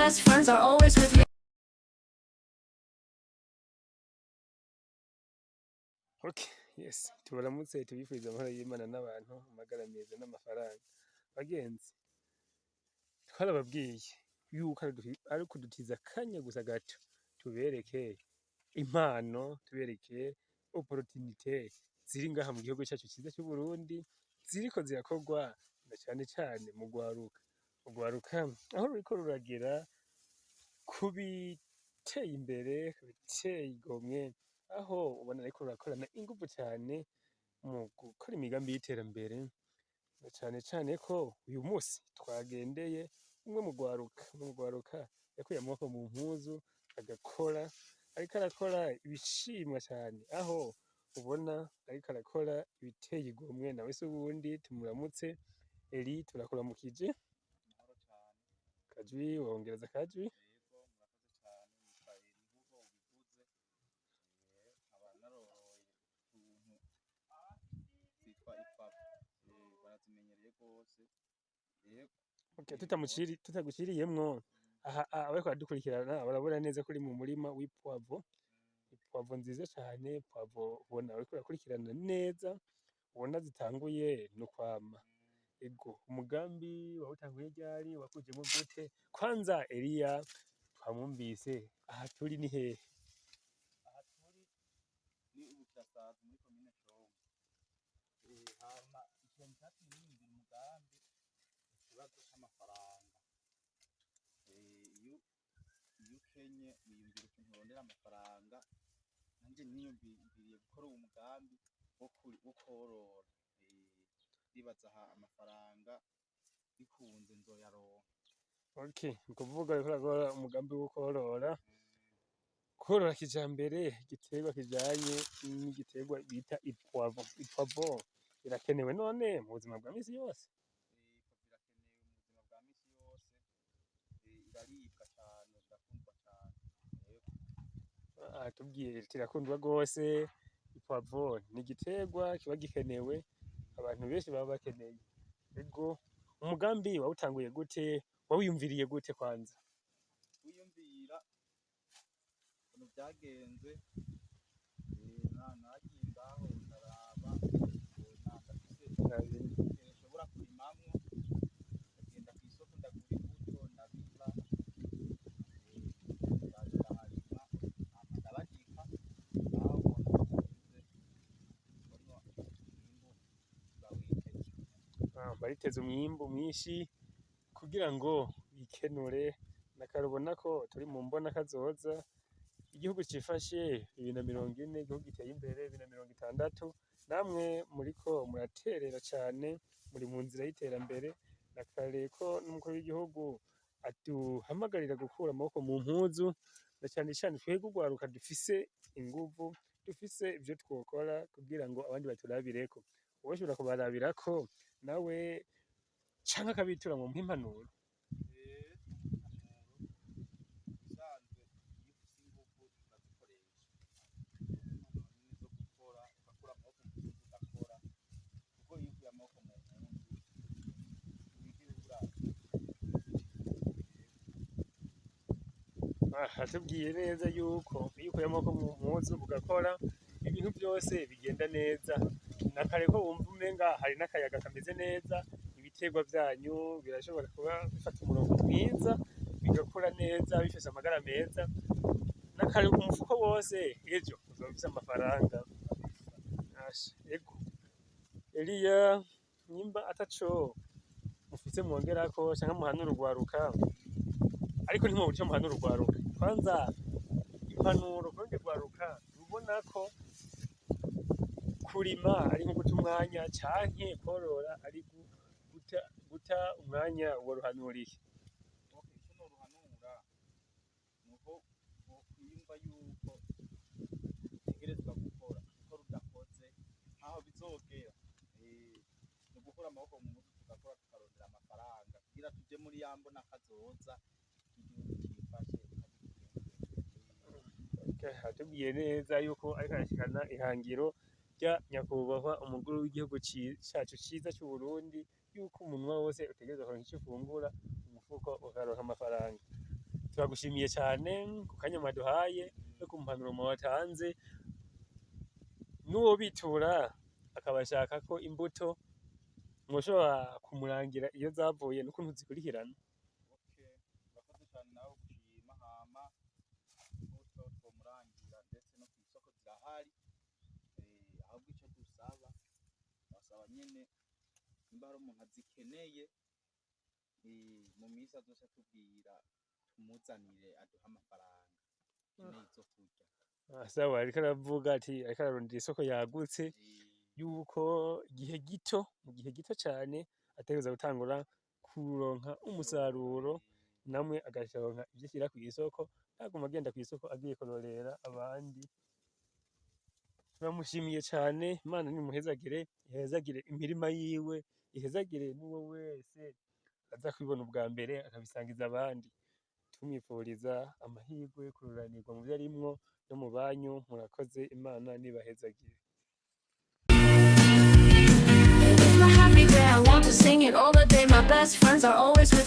best friends are always with me. Okay, yes, tubaramutse, tubifuriza amahoro y'Imana n'abantu, amagara meza n'amafaranga. Bagenzi, twarababwiye yuko ari ukudutiza akanya gusa gato tubereke impano, tubereke opportunité ziri ngaha mu gihugu cacu ciza c'Uburundi, ziriko zirakorwa na cane cane mu rwaruka. Urwaruka aho ruriko ruragera ku biteye imbere, ku biteye igomwe, aho ubona ruriko rurakorana inguvu cane mu gukora imigambi y'iterambere, na cane cane ko uyu musi twagendeye umwe mu rwaruka yakuye amaboko mu mpuzu agakora, ariko arakora ibishimwa cane, aho ubona ariko arakora ibiteye igomwe. Nawe se uwundi tumuramutse. Eri, turakuramukije. Amahoro cane. Kajwi, wongereza akajwi. Yego, murakoze cane. Nitwa Eri nkuko ubivuze, nkaba naroroye utuntu zitwa ipapa, barazimenyereye rwose, yego. Okay, tutaguciriyemwo, aha abariko baradukurikirana barabona neza ko uri mu murima w'ipoivron, ipoivron nziza cane, poivron ubona uriko urakurikirana neza, ubona zitanguye no kwama. Ego, umugambi wawutanguye ryari? Wakujemwo gute? Kwanza Eliya twamwumvise, aha turi ni hehe? Aha turi ni Ubukirasazi muri komine Shombo. Hama ikintu catumye niyumvira umugambi, ikibazo c'amafaranga. Iyo ukenye wiyumvira ukuntu urondera amafaranga. Nanje niyumviriye gukora uwo mugambi wo kworora. Ndibaza aha amafaranga bikunze nzoyaronka. Okay, ni ukuvuga uriko urakora umugambi wo korora, korora kijambere, igiterwa kijanye n'igiterwa bita ipoivron. Ipoivron irakenewe none mu buzima bwa misi yose? Irakenewe mu buzima bwa misi yose, iraribwa cane, irakundwa cane, yego. Tubwiye kirakundwa gose, ipoivron ni igiterwa kiba gikenewe, abantu benshi baba bakeneye. Ego, umugambi wawutanguye gute? Wawiyumviriye gute kwanza? Wiyumvira ukuntu vyagenze, naragiye ngaho ndaraba ndafise nshobora kurimamwo, ndagenda kw'isoko ndagura imbuto, ndabiba, ndaza ndaharima, hama ndabadika. Naho ubona mbona umwimbu uba witeze. Bariteze umwimbu mwinshi kugira ngo bikenure, na kare ubona ko turi mu mbona kazoza, igihugu cifashe 2040, igihugu giteye imbere 2060. Namwe muriko muraterera cane, muri mu nzira y'iterambere, na kare ko n'umukuru w'igihugu aduhamagarira gukura amaboko mu mpuzu, na cane cane twebwe urwaruka dufise inguvu, dufise ivyo twokora kugira ngo abandi baturabireko. Uwoshobora kubarabirako nawe canke akabitura ngo mumpe impanuro. Impanuro, ubusanzwe iyo ufise inguvu urazikoresha. Impanuro nyene zo gukora, ugakura amaboko mu mpuzu ugakora, kuko iyo ukuye amaboko mu mpuzu ntiwigera ubura. Atubwiye neza yuko iyo ukuye amaboko mu mpuzu ugakora, ibintu vyose bigenda neza. Na kare ko wumva umenga hari n'akayaga kameze neza, ibiterwa vyanyu birashobora kuba bifata umurongo mwiza, bigakura neza bifise amagara meza. Na kare umufuko wose ejo uzoba ufise amafaranga. Asha, ego. Eliya, nimba ataco mufise mwongerako canke muhanura urwaruka, ariko ntimwobura ico muhanura urwaruka. Kwanza impanuro kurundi rwaruka rubona ko kurima ari nko guta umwanya canke korora ari guta umwanya, woruhanura iki? Okay, ico noruhanura nuko bokwiyumva yuko utegerezwa gukora, kuko rudakoze ntaho bizogera. Ni ugukura amaboko mu mpuzu tugakora, tukarondera amafaranga kugira tuje muri ya mbona kazoza y'igihugu cifashe kandi giteye imbere. Atubwiye neza yuko ariko arashikana ihangiro rya nyakubahwa umukuru w'igihugu cacu ciza c'Uburundi, yuko umunwa wose utegerezwa kuronka ico ufungura, umufuko ukaronka amafaranga. Turagushimiye cyane ku kanya mwaduhaye no ku mpanuro mwatanze. N'uwo bitura akabashaka ko imbuto, mwoshobora kumurangira iyo zavuye n'ukuntu zikurikirana? Okay, urakoze cyane nawe gushima. Hama imbuto twomurangira, ndetse no ku isoko zirahari. Ahubwo icyo dusaba, basaba nyene nimba hari umuntu azikeneye, mu minsi azoca atubwira tumuzanire, aduhe amafaranga, akeneye izo kurya. Ah, sawa. Ariko aravuga ati ariko ararondera isoko yagutse, yuko igihe gito, mu gihe gito cane, ategerezwa gutangura kuronka umusaruro, namwe agaronka ivyo ashira kw'isoko, ntaguma agenda kw'isoko agiye kurorera abandi. Turamushimiye cane. Imana nimuhezagire, ihezagire imirima yiwe, ihezagire n'uwo wese aza kubibona ubwa mbere akabisangiza abandi. Tumwipfuriza amahirwe, kururanirwa mu vyo arimwo no mu banyu. Murakoze, Imana nibahezagire. It's my happy day, I want to sing it all the day. My best friends are always with